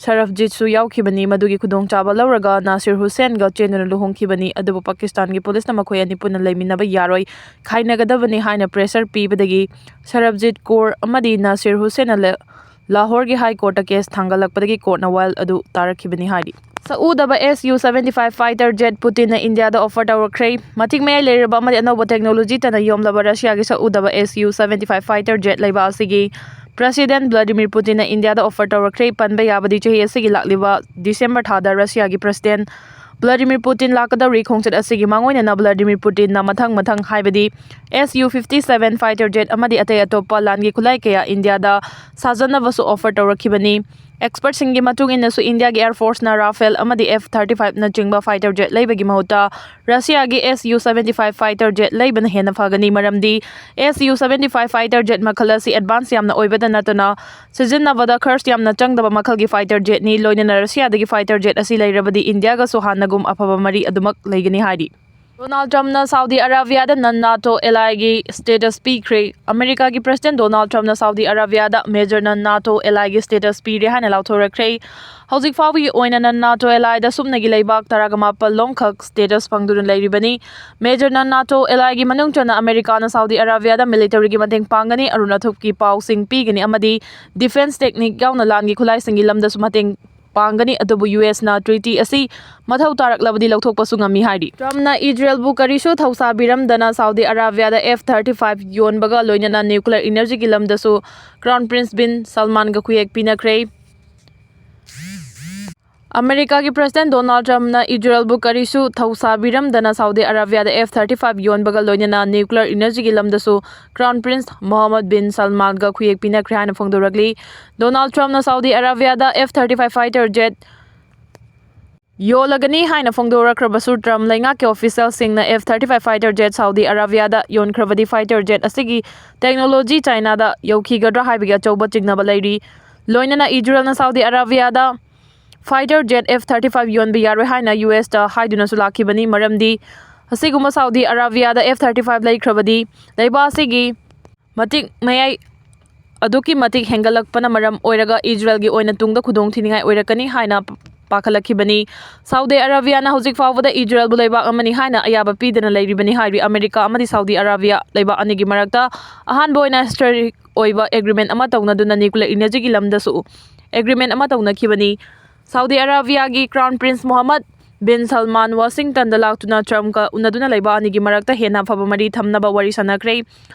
ꯁꯔꯐꯖꯤꯠꯁꯨ ꯌꯥꯎꯈꯤꯕꯅꯤ꯫ ꯃꯗꯨꯒꯤ ꯈꯨꯗꯣꯡꯆꯥꯕ ꯂꯧꯔꯒ ꯅꯥꯁꯤꯔ ꯍꯨꯁꯦꯟꯒ ꯆꯦꯟꯗꯨꯅ ꯂꯨꯍꯣꯡꯈꯤꯕꯅꯤ꯫ ꯑꯗꯨꯕꯨ ꯄꯥꯀꯤꯁꯇꯥꯟꯒꯤ ꯄꯨꯂꯤꯁꯅ ꯃꯈꯣꯏ ꯑꯅꯤ ꯄꯨꯟꯅ ꯂꯩꯃꯤꯟꯅꯕ ꯌꯥꯔꯣꯏ, ꯈꯥꯏꯅꯒꯗꯕꯅꯤ ꯍꯥꯏꯅ pressure ꯄꯤꯕꯗꯒꯤ ꯁꯔꯐꯖꯤꯠ ꯀꯣꯔ ꯑꯃꯗꯤ ꯅꯥꯁꯤꯔ ꯍꯨꯁꯦꯟꯅ ꯂ-, ꯂꯥꯍꯣꯔꯒꯤ ꯍꯥꯏ ꯀꯣꯔꯠꯇ ꯀꯦꯁ ꯊꯥꯡꯒꯠꯂꯛꯄꯗꯒꯤ ꯀꯣꯔꯠꯅ ꯋꯥꯌꯦꯜ ꯑꯗꯨ ꯇꯥꯔꯛꯈꯤꯕꯅꯤ ꯍꯥꯏꯔꯤ꯫ ꯁꯛꯎꯗꯕ S U seventy five fighter jet ꯄꯨꯇꯤꯟꯅ ꯏꯟꯗꯤꯌꯥꯗ ꯑꯣꯐꯔ ꯇꯧꯔꯛꯈ꯭ꯔꯦ꯫ ꯃꯇꯤꯛ ꯃꯌꯥꯏ ꯂꯩꯔꯕ ꯑꯃꯗꯤ ꯑꯅꯧꯕ ꯇꯦꯛꯅꯣꯂꯣꯖꯤ ꯇꯅ ꯌꯣꯝꯂꯕ ꯔꯁꯤꯌꯥꯒꯤ ꯁꯛꯎꯗꯕ S U seventy five fighter jet ꯂꯩꯕ ꯑꯁꯤꯒꯤ ꯄ꯭ꯔꯁꯤꯗꯦꯟ ꯚ꯭ꯂꯥꯗꯤꯃꯤꯔ ꯄꯨꯇꯤꯟꯅ ꯏꯟꯗꯤꯌꯥꯗ ꯑꯣꯐꯔ ꯇꯧꯔꯛꯈ꯭ꯔꯦ꯫ ꯄꯟꯕ ꯌꯥꯕꯗꯤ ꯆꯍꯤ ꯑꯁꯤꯒꯤ ꯂꯥꯛꯂꯤꯕ ꯗꯤꯁꯦꯝꯕꯔ ꯊꯥꯗ ꯔꯁꯤꯌꯥꯒꯤ ꯄ꯭ꯔꯁꯤꯗꯦꯟ ꯚ꯭ꯂꯥꯗꯤꯃꯤꯔ ꯄꯨꯇꯤꯟ ꯂꯥꯛꯀꯗꯧꯔꯤ꯫ ꯈꯣꯡꯆꯠ ꯑꯁꯤꯒꯤ ꯃꯥꯡꯑꯣꯏꯅꯅ ꯚ꯭ꯂꯥꯗꯤꯃꯤꯔ ꯄꯨꯇꯤꯟꯅ ꯃꯊꯪ ꯃꯊꯪ ꯍꯥꯏꯕꯗꯤ S U fifty seven fighter jet ꯑꯃꯗꯤ ꯑꯇꯩ ꯑꯇꯣꯞꯄ ꯂꯥꯟꯒꯤ ꯈꯨꯠꯂꯥꯏ ꯀꯌꯥ ꯏꯟꯗꯤꯌꯥꯗ ꯁꯥꯖꯅꯕꯁꯨ ꯑꯣꯐꯔ ꯇꯧꯔꯛꯈꯤꯕꯅꯤ꯫ ꯑꯦꯛꯁꯄꯔꯠꯁꯤꯡꯒꯤ ꯃꯇꯨꯡ ꯏꯟꯅꯁꯨ ꯏꯟꯗꯤꯌꯥꯒꯤ ꯑꯦꯌꯔ ꯐꯣꯔꯁꯅ ꯔꯥꯐꯦꯜ ꯑꯃꯗꯤ ꯑꯦꯐ ꯊꯥꯔꯇꯤ ꯐꯥꯏꯚꯅꯆꯤꯡꯕ ꯐꯥꯏꯇꯔ ꯖꯦꯠ ꯂꯩꯕꯒꯤ ꯃꯍꯨꯠꯇ ꯔꯁꯤꯌꯥꯒꯤ S U seventy five fighter jet ꯂꯩꯕꯅ ꯍꯦꯟꯅ ꯐꯒꯅꯤ꯫ ꯃꯔꯝꯗꯤ S U seventy five fighter jet ꯃꯈꯜ ꯑꯁꯤ ꯑꯦꯗꯚꯥꯟꯁ ꯌꯥꯝꯅ ꯑꯣꯏꯕꯗ ꯅꯠꯇꯅ ꯁꯤꯖꯤꯟꯅꯕꯗ ꯈꯔꯆ ꯌꯥꯝꯅ ꯆꯪꯗꯕ ꯃꯈꯜꯒꯤ ꯐꯥꯏꯇꯔ ꯖꯦꯠꯅꯤ꯫ ꯂꯣꯏꯅꯅ ꯔꯁꯤꯌꯥꯗꯒꯤ ꯐꯥꯏꯇꯔ ꯖꯦꯠ ꯑꯁꯤ ꯂꯩꯔꯕꯗꯤ ꯏꯟꯗꯤꯌꯥꯒꯁꯨ ꯍꯥꯟꯅꯒꯨꯝ ꯑꯐꯕ ꯃꯔꯤ ꯑꯗꯨꯃꯛ ꯂꯩꯒꯅꯤ ꯍꯥꯏꯔꯤ꯫ ꯗꯣꯅꯥꯜꯗ ꯇ꯭ꯔꯝꯞꯅ ꯁꯥꯎꯗꯤ ꯑꯔꯥꯕꯤꯌꯥꯗ ꯅꯟ ꯅꯥꯇꯣ ꯑꯦꯂꯥꯏꯒꯤ ꯁ꯭ꯇꯦꯇꯁ ꯄꯤꯈ꯭ꯔꯦ꯫ ꯑꯃꯦꯔꯤꯀꯥꯒꯤ ꯄ꯭ꯔꯁꯤꯗꯦꯟꯠ ꯗꯣꯅꯥꯜꯗ ꯇ꯭ꯔꯝꯞꯅ ꯁꯥꯎꯗꯤ ꯑꯔꯥꯕꯤꯌꯥꯗ ꯃꯦꯖꯔ ꯅꯟ ꯅꯥꯇꯣ ꯑꯦꯂꯥꯏꯒꯤ ꯁ꯭ꯇꯦꯇꯁ ꯄꯤꯔꯦ ꯍꯥꯏꯅ ꯂꯥꯎꯊꯣꯔꯛꯈ꯭ꯔꯦ꯫ ꯍꯧꯖꯤꯛ ꯐꯥꯎꯕꯒꯤ ꯑꯣꯏꯅ ꯅꯟ ꯅꯥꯇꯣ ꯑꯦꯂꯥꯏꯗ ꯁꯨꯞꯅꯒꯤ ꯂꯩꯕꯥꯛ ꯇꯔꯥꯒ ꯃꯥꯄꯜ ꯂꯣꯝꯈꯛ ꯁ꯭ꯇꯦꯇꯁ ꯐꯪꯗꯨꯅ ꯂꯩꯔꯤꯕꯅꯤ꯫ ꯃꯦꯖꯔ ꯅꯟ ꯅꯥꯇꯣ ꯑꯦꯂꯥꯏꯒꯤ ꯃꯅꯨꯡ ꯆꯟꯅ ꯑꯃꯦꯔꯤꯀꯥꯅ ꯁꯥꯎꯗꯤ ꯑꯔꯥꯕꯤꯌꯥꯗ ꯃꯤꯂꯤꯇꯔꯤꯒꯤ ꯃꯇꯦꯡ ꯄꯥꯡꯒꯅꯤ, ꯑꯔꯨꯟ ꯑꯊꯨꯞꯀꯤ ꯄꯥꯎꯁꯤꯡ ꯄꯤꯒꯅꯤ ꯑꯃꯗꯤ ꯗꯤꯐꯦꯟꯁ ꯇꯦꯛꯅꯤꯛ ꯌꯥꯎꯅ ꯂꯥꯟꯒꯤ ꯈꯨꯠꯂꯥꯏꯁꯤꯡꯒꯤ ꯂꯝꯗꯁꯨ ꯃꯇꯦꯡ ꯄꯥꯡꯒꯅꯤ꯫ ꯑꯗꯨꯕꯨ ꯌꯨ ꯑꯦꯁꯅ ꯇ꯭ꯔꯤꯇꯤ ꯑꯁꯤ ꯃꯊꯧ ꯇꯥꯔꯛꯂꯕꯗꯤ ꯂꯧꯊꯣꯛꯄꯁꯨ ꯉꯝꯃꯤ ꯍꯥꯏꯔꯤ꯫ ꯇ꯭ꯔꯝꯞꯅ ꯏꯖꯔꯦꯜꯕꯨ ꯀꯔꯤꯁꯨ ꯊꯧꯁꯥꯕꯤꯔꯝꯗꯅ ꯁꯥꯎꯗꯤ ꯑꯔꯥꯕꯤꯌꯥꯗ ꯑꯦꯐ ꯊꯥꯔꯇꯤ ꯐꯥꯏꯚ ꯌꯣꯟꯕꯒ ꯂꯣꯏꯅꯅ ꯅ꯭ꯌꯨꯀ꯭ꯂꯤꯌꯔ ꯏꯅꯔꯖꯤꯒꯤ ꯂꯝꯗꯁꯨ ꯀ꯭ꯔꯥꯎꯟ ꯄ꯭ꯔꯤꯟꯁ ꯕꯤꯟ ꯁꯜꯃꯥꯟꯒ ꯈꯨꯌꯦꯛ ꯄꯤꯅꯈ꯭ꯔꯦ꯫ ꯑꯃꯦꯔꯤꯀꯥꯒꯤ ꯄ꯭ꯔꯁꯤꯗꯦꯟꯠ ꯗꯣꯅꯥꯜꯗ ꯇ꯭ꯔꯝꯞꯅ ꯏꯖꯔꯦꯜꯕꯨ ꯀꯔꯤꯁꯨ ꯊꯧꯁꯥꯕꯤꯔꯝꯗꯅ ꯁꯥꯎꯗꯤ ꯑꯔꯥꯕꯤꯌꯥꯗ ꯑꯦꯐ ꯊꯥꯔꯇꯤ ꯐꯥꯏꯚ ꯌꯣꯟꯕꯒ ꯂꯣꯏꯅꯅ ꯅ꯭ꯌꯨꯀ꯭ꯂꯤꯌꯔ ꯏꯅꯔꯖꯤꯒꯤ ꯂꯝꯗꯁꯨ ꯀ꯭ꯔꯥꯎꯟ ꯄ꯭ꯔꯤꯟꯁ ꯃꯣꯍꯝꯃꯗ ꯕꯤꯟ ꯁꯜꯃꯥꯟꯒ ꯈꯨꯌꯦꯛ ꯄꯤꯅꯈ꯭ꯔꯦ ꯍꯥꯏꯅ ꯐꯣꯡꯗꯣꯔꯛꯂꯤ꯫ ꯗꯣꯅꯥꯜꯗ ꯇ꯭ꯔꯝꯞꯅ ꯁꯥꯎꯗꯤ ꯑꯔꯥꯕꯤꯌꯥꯗ F thirty five fighter jet ꯌꯣꯜꯂꯒꯅꯤ ꯍꯥꯏꯅ ꯐꯣꯡꯗꯣꯔꯛꯈ꯭ꯔꯕꯁꯨ, ꯇ꯭ꯔꯝꯞ ꯂꯩꯉꯥꯛꯀꯤ ꯑꯣꯐꯤꯁꯤꯌꯦꯜꯁꯤꯡꯅ F thirty five fighter jet Saudi ꯑꯔꯥꯕꯤꯌꯥꯗ ꯌꯣꯟꯈ꯭ꯔꯕꯗꯤ ꯐꯥꯏꯇꯔ ꯖꯦꯠ ꯑꯁꯤꯒꯤ ꯇꯦꯛꯅꯣꯂꯣꯖꯤ ꯆꯥꯏꯅꯥꯗ ꯌꯧꯈꯤꯒꯗ꯭ꯔꯥ ꯍꯥꯏꯕꯒꯤ ꯑꯆꯧꯕ ꯆꯤꯡꯅꯕ ꯂꯩꯔꯤ꯫ ꯂꯣꯏꯅꯅ ꯏꯖꯔꯦꯜꯅ ꯁꯥꯎꯗꯤ ꯑꯔꯥꯕꯤꯌꯥꯗ fighter jet F thirty five ꯌꯣꯟꯕ ꯌꯥꯔꯣꯏ ꯍꯥꯏꯅ ꯌꯨ ꯑꯦꯁꯇ ꯍꯥꯏꯗꯨꯅꯁꯨ ꯂꯥꯛꯈꯤꯕꯅꯤ꯫ ꯃꯔꯝꯗꯤ ꯑꯁꯤꯒꯨꯝꯕ ꯁꯥꯎꯗꯤ ꯑꯔꯥꯕꯤꯌꯥꯗ ꯑꯦꯐ ꯊꯥꯔꯇꯤ ꯐꯥꯏꯚ ꯂꯩꯈ꯭ꯔꯕꯗꯤ ꯂꯩꯕꯥꯛ ꯑꯁꯤꯒꯤ ꯃꯇꯤꯛ ꯃꯌꯥꯏ ꯑꯗꯨꯛꯀꯤ ꯃꯇꯤꯛ ꯍꯦꯟꯒꯠꯂꯛꯄꯅ ꯃꯔꯝ ꯑꯣꯏꯔꯒ ꯏꯖꯔꯦꯜꯒꯤ ꯑꯣꯏꯅ ꯇꯨꯡꯗ ꯈꯨꯗꯣꯡꯊꯤꯅꯤꯡꯉꯥꯏ ꯑꯣꯏꯔꯛꯀꯅꯤ ꯍꯥꯏꯅ ꯄꯥꯈꯠꯂꯛꯈꯤꯕꯅꯤ꯫ ꯁꯥꯎꯗꯤ ꯑꯔꯥꯕꯤꯌꯥꯅ ꯍꯧꯖꯤꯛ ꯐꯥꯎꯕꯗ ꯏꯖꯔꯦꯜꯕꯨ ꯂꯩꯕꯥꯛ ꯑꯃꯅꯤ ꯍꯥꯏꯅ ꯑꯌꯥꯕ ꯄꯤꯗꯅ ꯂꯩꯔꯤꯕꯅꯤ ꯍꯥꯏꯔꯤ꯫ ꯑꯃꯦꯔꯤꯀꯥ ꯑꯃꯗꯤ ꯁꯥꯎꯗꯤ ꯑꯔꯥꯕꯤꯌꯥ ꯂꯩꯕꯥꯛ ꯑꯅꯤꯒꯤ ꯃꯔꯛꯇ ꯑꯍꯥꯟꯕ ꯑꯣꯏꯅ ꯍꯤꯁꯇꯣꯔꯤꯛ ꯑꯣꯏꯕ ꯑꯦꯒ꯭ꯔꯤꯃꯦꯟ ꯑꯃ ꯇꯧꯅꯗꯨꯅ ꯅ꯭ꯌꯨꯀ꯭ꯂꯤꯌꯔ ꯏꯅꯔꯖꯤꯒꯤ ꯂꯝꯗꯁꯨ ꯑꯦꯒ꯭ꯔꯤꯃꯦꯟ ꯑꯃ ꯇꯧꯅꯈꯤꯕꯅꯤ꯫ ꯁꯥꯎꯗꯤ ꯑꯔꯥꯕꯤꯌꯥꯒꯤ ꯀ꯭ꯔꯥꯎꯟ ꯄ꯭ꯔꯤꯟꯁ ꯃꯣꯍꯝꯃꯗ ꯕꯤꯟ ꯁꯜꯃꯥꯟ ꯋꯥꯁꯤꯡꯇꯟꯗ ꯂꯥꯛꯇꯨꯅ ꯇ꯭ꯔꯝꯞꯀ ꯎꯅꯗꯨꯅ ꯂꯩꯕ ꯑꯅꯤꯒꯤ ꯃꯔꯛꯇ ꯍꯦꯟꯅ ꯑꯐꯕ ꯃꯔꯤ ꯊꯝꯅꯕ ꯋꯥꯔꯤ ꯁꯥꯟꯅꯈ꯭ꯔꯦ꯫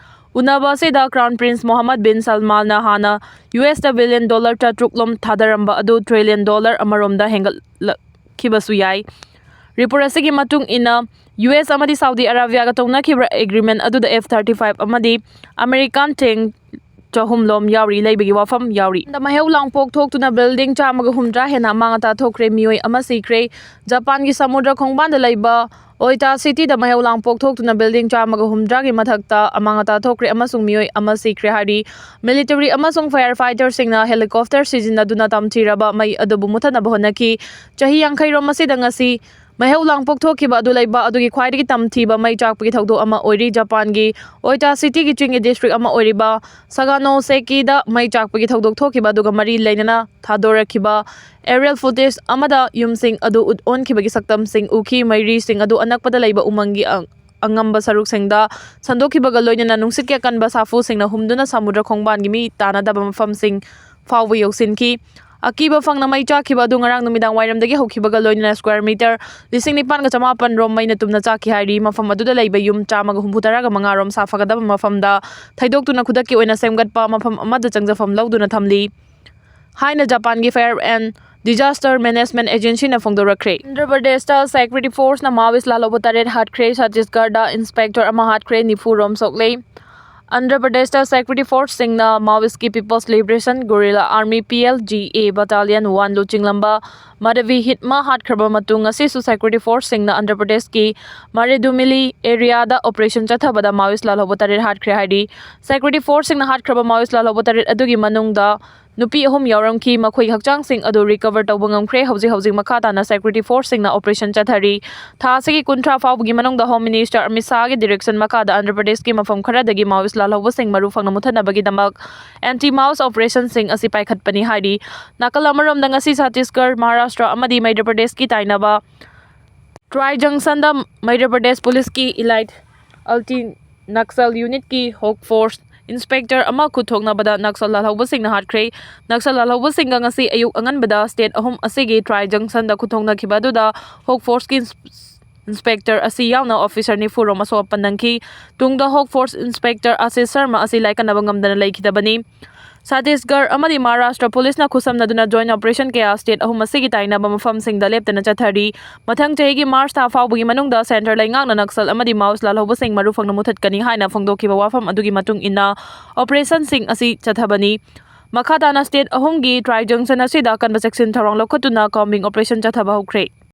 ꯎꯅꯕ ꯑꯁꯤꯗ ꯀ꯭ꯔꯥꯎꯟ ꯄ꯭ꯔꯤꯟꯁ ꯃꯣꯍꯝꯃꯗ ꯕꯤꯟ ꯁꯜꯃꯥꯟꯅ ꯍꯥꯟꯅ ꯌꯨ ꯑꯦꯁꯇ ꯕꯤꯂꯤꯌꯟ ꯗꯣꯂꯔ ꯇꯔꯥꯇꯔꯨꯛ ꯂꯣꯝ ꯊꯥꯗꯔꯝꯕ ꯑꯗꯨ ꯇ꯭ꯔꯤꯂꯤꯌꯟ ꯗꯣꯂꯔ ꯑꯃꯔꯣꯝꯗ ꯍꯦꯟꯒꯠꯂꯛꯈꯤꯕꯁꯨ ꯌꯥꯏ꯫ ꯔꯤꯄꯣꯔꯠ ꯑꯁꯤꯒꯤ ꯃꯇꯨꯡ ꯏꯟꯅ, ꯌꯨ ꯑꯦꯁ ꯑꯃꯗꯤ ꯁꯥꯎꯗꯤ ꯑꯔꯥꯕꯤꯌꯥꯒ ꯇꯧꯅꯈꯤꯕ ꯑꯦꯒ꯭ꯔꯤꯃꯦꯟ ꯑꯗꯨꯗ ꯑꯦꯐ ꯊꯥꯔꯇꯤ ꯐꯥꯏꯚ ꯑꯃꯗꯤ ꯑꯃꯦꯔꯤꯀꯥꯟ ꯇꯦꯡ ꯆꯍꯨꯝ ꯂꯣꯝ ꯌꯥꯎꯔꯤ ꯂꯩꯕꯒꯤ ꯋꯥꯐꯝ ꯌꯥꯎꯔꯤ꯫ ꯃꯩꯍꯧ ꯂꯥꯡꯄꯣꯛ ꯊꯣꯛꯇꯨꯅ ꯕꯤꯜꯗꯤꯡ ꯆꯥꯝꯃꯒ ꯍꯨꯝꯗ꯭ꯔꯥ ꯍꯦꯟꯅ ꯑꯃꯥꯡ ꯑꯇꯥ ꯊꯣꯛꯈ꯭ꯔꯦ, ꯃꯤꯑꯣꯏ ꯑꯃ ꯁꯤꯈ꯭ꯔꯦ꯫ ꯖꯄꯥꯟꯒꯤ ꯁꯃꯨꯗ꯭ꯔ ꯈꯣꯡꯕꯥꯟꯗ ꯂꯩꯕ ꯑꯣꯏꯇꯥ ꯁꯤꯇꯤꯗ ꯃꯩꯍꯧ ꯂꯥꯡꯄꯣꯛ ꯊꯣꯛꯇꯨꯅ ꯕꯤꯜꯗꯤꯡ ꯆꯥꯝꯃꯒ ꯍꯨꯝꯗ꯭ꯔꯥꯒꯤ ꯃꯊꯛꯇ ꯑꯃꯥꯡ ꯑꯇꯥ ꯊꯣꯛꯈ꯭ꯔꯦ ꯑꯃꯁꯨꯡ ꯃꯤꯑꯣꯏ ꯑꯃ ꯁꯤꯈ꯭ꯔꯦ ꯍꯥꯏꯔꯤ꯫ ꯃꯤꯂꯤꯇꯔꯤ ꯑꯃꯁꯨꯡ ꯐꯥꯌꯔ ꯐꯥꯏꯇꯔꯁꯤꯡꯅ ꯍꯦꯂꯤꯀꯣꯞꯇꯔ ꯁꯤꯖꯤꯟꯅꯗꯨꯅ ꯇꯝꯊꯤꯔꯕ ꯃꯩ ꯑꯗꯨꯕꯨ ꯃꯨꯊꯠꯅꯕ ꯍꯣꯠꯅꯈꯤ꯫ ꯆꯍꯤ ꯌꯥꯡꯈꯩꯔꯣꯝ ꯑꯁꯤꯗ ꯉꯁꯤ ꯃꯩꯍꯧ ꯂꯥꯡꯄꯣꯛ ꯊꯣꯛꯈꯤꯕ ꯑꯗꯨ ꯂꯩꯕ ꯑꯗꯨꯒꯤ ꯈ꯭ꯋꯥꯏꯗꯒꯤ ꯇꯝꯊꯤꯕ ꯃꯩ ꯆꯥꯛꯄꯒꯤ ꯊꯧꯗꯣꯛ ꯑꯃ ꯑꯣꯏꯔꯤ꯫ ꯖꯄꯥꯟꯒꯤ ꯑꯣꯏꯇꯥ ꯁꯤꯇꯤꯒꯤ ꯆꯤꯡꯒꯤ ꯗꯤꯁꯇ꯭ꯔꯤꯛ ꯑꯃ ꯑꯣꯏꯔꯤꯕ ꯁꯒꯥꯅꯣꯁꯦꯀꯤꯗ ꯃꯩ ꯆꯥꯛꯄꯒꯤ ꯊꯧꯗꯣꯛ ꯊꯣꯛꯈꯤꯕ ꯑꯗꯨꯒ ꯃꯔꯤ ꯂꯩꯅꯅ ꯊꯥꯗꯣꯔꯛꯈꯤꯕ ꯑꯦꯔꯤꯌꯦꯜ ꯐꯨꯇꯦꯖ ꯑꯃꯗ ꯌꯨꯝꯁꯤꯡ ꯑꯗꯨ ꯎꯠ ꯑꯣꯟꯈꯤꯕꯒꯤ ꯁꯛꯇꯝꯁꯤꯡ ꯎꯈꯤ꯫ ꯃꯩꯔꯤꯁꯤꯡ ꯑꯗꯨ ꯑꯅꯛꯄꯗ ꯂꯩꯕ ꯎꯃꯪꯒꯤ ꯑ-, ꯑꯉꯝꯕ ꯁꯔꯨꯛꯁꯤꯡꯗ ꯁꯟꯗꯣꯛꯈꯤꯕꯒ ꯂꯣꯏꯅꯅ ꯅꯨꯡꯁꯤꯠꯀꯤ ꯑꯀꯟꯕ ꯁꯥꯐꯨꯁꯤꯡꯅ ꯍꯨꯝꯗꯨꯅ ꯁꯃꯨꯗ꯭ꯔ ꯈꯣꯡꯕꯥꯟꯒꯤ ꯃꯤ ꯇꯥꯅꯗꯕ ꯃꯐꯝꯁꯤꯡ ꯐꯥꯎꯕ ꯌꯧꯁꯤꯟꯈꯤ꯫ ꯑꯀꯤꯕ ꯐꯪꯅ ꯃꯩ ꯆꯥꯛꯈꯤꯕ ꯑꯗꯨ ꯉꯔꯥꯡ ꯅꯨꯃꯤꯗꯥꯡ ꯋꯥꯏꯔꯝꯗꯒꯤ ꯍꯧꯈꯤꯕꯒ ꯂꯣꯏꯅꯅ ꯁ꯭ꯀ꯭ꯋꯥꯔ ꯃꯤꯇꯔ ꯂꯤꯁꯤꯡ ꯅꯤꯄꯥꯟꯒ ꯆꯃꯥꯄꯟ ꯔꯣꯝ ꯃꯩꯅ ꯇꯨꯝꯅ ꯆꯥꯛꯈꯤ ꯍꯥꯏꯔꯤ꯫ ꯃꯐꯝ ꯑꯗꯨꯗ ꯂꯩꯕ ꯌꯨꯝ ꯆꯥꯝꯃꯒ ꯍꯨꯝꯐꯨ ꯇꯔꯥꯒ ꯃꯉꯥ ꯔꯣꯝ ꯁꯥ ꯐꯒꯗꯕ ꯃꯐꯝꯗ ꯊꯩꯗꯣꯛꯇꯨꯅ ꯈꯨꯗꯛꯀꯤ ꯑꯣꯏꯅ ꯁꯦꯝꯒꯠꯄ ꯃꯐꯝ ꯑꯃꯗ ꯆꯪꯖꯐꯝ ꯂꯧꯗꯨꯅ ꯊꯝꯂꯤ ꯍꯥꯏꯅ ꯖꯄꯥꯟꯒꯤ ꯐꯥꯌꯔ ꯑꯦꯟ ꯗꯤꯖꯥꯁꯇꯔ ꯃꯦꯅꯦꯖꯃꯦꯟ ꯑꯦꯖꯦꯟꯁꯤꯅ ꯐꯣꯡꯗꯣꯔꯛꯈ꯭ꯔꯦ꯫ ꯑꯟꯙ꯭ꯔ ꯄ꯭ꯔꯗꯦꯁꯇ ꯁꯦꯀ꯭ꯌꯨꯔꯤꯇꯤ ꯐꯣꯔꯁꯅ ꯃꯥꯑꯣꯏꯁ ꯂꯥꯜꯍꯧꯕ ꯇꯔꯦꯠ ꯍꯥꯠꯈ꯭ꯔꯦ꯫ ꯁꯠꯇꯤꯁꯒꯔꯗ ꯏꯟꯁꯄꯦꯛꯇꯔ ꯑꯃ ꯍꯥꯠꯈ꯭ꯔꯦ, ꯅꯤꯐꯨ ꯔꯣꯝ ꯁꯣꯛꯂꯦ꯫ ꯑꯟꯙ꯭ꯔ ꯄ꯭ꯔꯗꯦꯁꯇ ꯁꯦꯀ꯭ꯌꯨꯔꯤꯇꯤ ꯐꯣꯔꯁꯁꯤꯡꯅ ꯃꯥꯑꯣꯏꯁꯀꯤ people's liberation guerrilla army, P L G A, battalion one ꯂꯨꯆꯤꯡꯂꯝꯕ ꯃꯥꯙꯕꯤ ꯍꯤꯠꯃꯥ ꯍꯥꯠꯈ꯭ꯔꯕ ꯃꯇꯨꯡ, ꯉꯁꯤꯁꯨ ꯁꯦꯀ꯭ꯌꯨꯔꯤꯇꯤ ꯐꯣꯔꯁꯁꯤꯡꯅ ꯑꯟꯙ꯭ꯔ ꯄ꯭ꯔꯗꯦꯁꯀꯤ ꯃꯥꯔꯦꯗꯨꯃꯤꯂꯤ ꯑꯦꯔꯤꯌꯥꯗ ꯑꯣꯄꯔꯦꯁꯟ ꯆꯠꯊꯕꯗ ꯃꯥꯑꯣꯏꯁ ꯂꯥꯜꯍꯧꯕ ꯇꯔꯦꯠ ꯍꯥꯠꯈ꯭ꯔꯦ ꯍꯥꯏꯔꯤ꯫ ꯁꯦꯀ꯭ꯌꯨꯔꯤꯇꯤ ꯐꯣꯔꯁꯁꯤꯡꯅ ꯍꯥꯠꯈ꯭ꯔꯕ ꯃꯥꯑꯣꯏꯁ ꯂꯥꯜꯍꯧꯕ ꯇꯔꯦꯠ ꯑꯗꯨꯒꯤ ꯃꯅꯨꯡꯗ ꯅꯨꯄꯤ ꯑꯍꯨꯝ ꯌꯥꯎꯔꯝꯈꯤ꯫ ꯃꯈꯣꯏꯒꯤ ꯍꯛꯆꯥꯡꯁꯤꯡ ꯑꯗꯨ ꯔꯤꯀꯚꯔ ꯇꯧꯕ ꯉꯝꯈ꯭ꯔꯦ꯫ ꯍꯧꯖꯤꯛ ꯍꯧꯖꯤꯛ ꯃꯈꯥ ꯇꯥꯅ ꯁꯦꯀ꯭ꯌꯨꯔꯤꯇꯤ ꯐꯣꯔꯁꯁꯤꯡꯅ ꯑꯣꯄꯔꯦꯁꯟ ꯆꯠꯊꯔꯤ꯫ ꯊꯥ ꯑꯁꯤꯒꯤ ꯀꯨꯟꯊ꯭ꯔꯥ ꯐꯥꯎꯕꯒꯤ ꯃꯅꯨꯡꯗ ꯍꯣꯝ ꯃꯤꯅꯤꯁꯇꯔ ꯑꯃꯤꯠ ꯁꯥꯍꯒꯤ ꯗꯤꯔꯦꯛꯁꯟ ꯃꯈꯥꯗ ꯑꯟꯙ꯭ꯔ ꯄ꯭ꯔꯗꯦꯁꯀꯤ ꯃꯐꯝ ꯈꯔꯗꯒꯤ ꯃꯥꯑꯣꯏꯁ ꯂꯥꯜꯍꯧꯕꯁꯤꯡ ꯃꯔꯨ ꯐꯪꯅ ꯃꯨꯠꯊꯠꯅꯕꯒꯤꯗꯃꯛ ꯑꯦꯟꯇꯤ ꯃꯥꯑꯣꯏꯁ ꯑꯣꯄꯔꯦꯁꯟꯁꯤꯡ ꯑꯁꯤ ꯄꯥꯏꯈꯠꯄꯅꯤ ꯍꯥꯏꯔꯤ꯫ ꯅꯥꯀꯜ ꯑꯃꯔꯣꯝꯗ, ꯉꯁꯤ ꯁꯠꯇꯤꯁꯒꯔ, ꯃꯍꯥꯔꯥꯁꯇ꯭ꯔ ꯑꯃꯗꯤ ꯃꯩꯙ꯭ꯔ ꯄ꯭ꯔꯗꯦꯁꯀꯤ ꯇꯥꯏꯅꯕ ꯇ꯭ꯔꯥꯏ ꯖꯪꯁꯟꯗ ꯃꯩꯙ꯭ꯔ ꯄ꯭ꯔꯗꯦꯁ ꯄꯨꯂꯤꯁꯀꯤ ꯏꯂꯥꯏꯠ ꯑꯜꯇꯤ ꯅꯛꯁꯜ ꯌꯨꯅꯤꯠꯀꯤ ꯍꯣꯛ ꯐꯣꯔꯁ ꯏꯟꯁꯄꯦꯛꯇꯔ ꯑꯃ ꯈꯨꯠꯊꯣꯛꯅꯕꯗ ꯅꯛꯁꯜ ꯂꯥꯜꯍꯧꯕꯁꯤꯡꯅ ꯍꯥꯠꯈ꯭ꯔꯦ꯫ ꯅꯛꯁꯜ ꯂꯥꯜꯍꯧꯕꯁꯤꯡꯒ ꯉꯁꯤ ꯑꯌꯨꯛ ꯑꯉꯟꯕꯗ ꯁ꯭ꯇꯦꯠ ꯑꯍꯨꯝ ꯑꯁꯤꯒꯤ ꯇ꯭ꯔꯥꯏ ꯖꯪꯁꯟꯗ ꯈꯨꯠꯊꯣꯛꯅꯈꯤꯕ ꯑꯗꯨꯗ ꯍꯣꯛ ꯐꯣꯔꯁꯀꯤ ꯏꯟꯁ-, ꯏꯟꯁꯄꯦꯛꯇꯔ ꯑꯁꯤ ꯌꯥꯎꯅ ꯑꯣꯐꯤꯁꯔ ꯅꯤꯐꯨ ꯔꯣꯝ ꯑꯁꯣꯛ ꯑꯄꯟ ꯅꯪꯈꯤ꯫ ꯇꯨꯡꯗ ꯍꯣꯛ ꯐꯣꯔꯁ ꯏꯟꯁꯄꯦꯛꯇꯔ ꯑꯥꯁꯤꯁ ꯁꯔꯃ ꯑꯁꯤ ꯂꯥꯏꯀꯠꯅꯕ ꯉꯝꯗꯅ ꯂꯩꯈꯤꯗꯕꯅꯤ꯫ ꯁꯇꯤꯁꯒꯔ ꯑꯃꯗꯤ ꯃꯍꯥꯔꯥꯁꯇ꯭ꯔ ꯄꯨꯂꯤꯁꯅ ꯈꯨꯠꯁꯝꯅꯗꯨꯅ ꯖꯣꯏꯟ ꯑꯣꯄꯔꯦꯁꯟ ꯀꯌꯥ ꯁ꯭ꯇꯦꯠ ꯑꯍꯨꯝ ꯑꯁꯤꯒꯤ ꯇꯥꯏꯅꯕ ꯃꯐꯝꯁꯤꯡꯗ ꯂꯦꯞꯇꯅ ꯆꯠꯊꯔꯤ꯫ ꯃꯊꯪ ꯆꯍꯤꯒꯤ ꯃꯥꯔꯆ ꯊꯥ ꯐꯥꯎꯕꯒꯤ ꯃꯅꯨꯡꯗ ꯁꯦꯟꯇꯔ ꯂꯩꯉꯥꯛꯅ ꯅꯛꯁꯜ ꯑꯃꯗꯤ ꯃꯥꯎꯁ ꯂꯥꯜꯍꯧꯕꯁꯤꯡ ꯃꯔꯨ ꯐꯪꯅ ꯃꯨꯊꯠꯀꯅꯤ ꯍꯥꯏꯅ ꯐꯣꯡꯗꯣꯛꯈꯤꯕ ꯋꯥꯐꯝ ꯑꯗꯨꯒꯤ ꯃꯇꯨꯡ ꯏꯟꯅ ꯑꯣꯄꯔꯦꯁꯟꯁꯤꯡ ꯑꯁꯤ ꯆꯠꯊꯕꯅꯤ꯫ ꯃꯈꯥ ꯇꯥꯅ ꯁ꯭ꯇꯦꯠ ꯑꯍꯨꯝꯒꯤ ꯇ꯭ꯔꯥꯏ ꯖꯪꯁꯟ ꯑꯁꯤꯗ ꯑꯀꯟꯕ ꯆꯦꯛꯁꯤꯟ ꯊꯧꯔꯥꯡ ꯂꯧꯈꯠꯇꯨꯅ ꯀꯣꯝꯕꯤꯡ ꯑꯣꯄꯔꯦꯁꯟ ꯆꯠꯊꯕ ꯍꯧꯈ꯭ꯔꯦ꯫